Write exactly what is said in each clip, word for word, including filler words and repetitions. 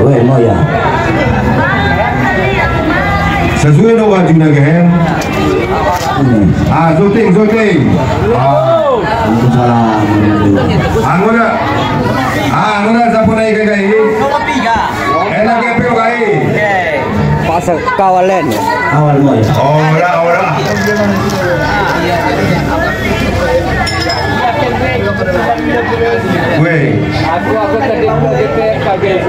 Weh, moya. Sesuai dengan wajib negara. Hmm. Ah, syuting, syuting. Ah. Waalaikumsalam. Anggota. Ah, anggota siapa naik ke kai? Enak ke pil kai? Pasal kawalan. Awal moya. Ora, ora. Weh. Aku, aku tadi pun kita pakai.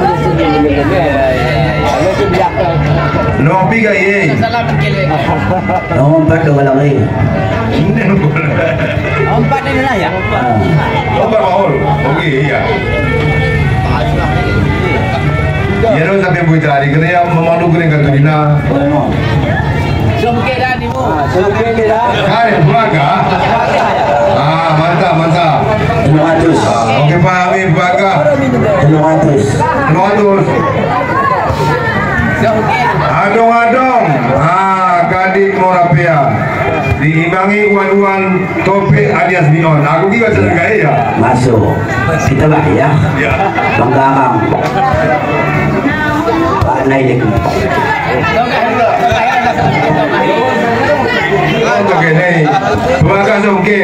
Lo pi ga ye? Nomor empat dua lagi. Nomor empat ni lah ya. Nomor empat Maul. Okey, iya. Ya, lo sampai buat tadi kena yang memandu kena kat Dina. Sungkit dah ni, Bu. Sungkit dah. Hai, buat kah? Ah, mantap, mantap. Lima ratus. Ah, okey, Pak Amir, buat kah? Lima ratus. Lima ratus. Adong-adong. Ah, Kadek Morapia. Diimbangi wan-wan Topik alias Mion. Aku kira sebagai ya. Masuk. Kita lah ya. Ya. Bangga abang. Pak Nailik. Oke, nih. Buat kasih oke.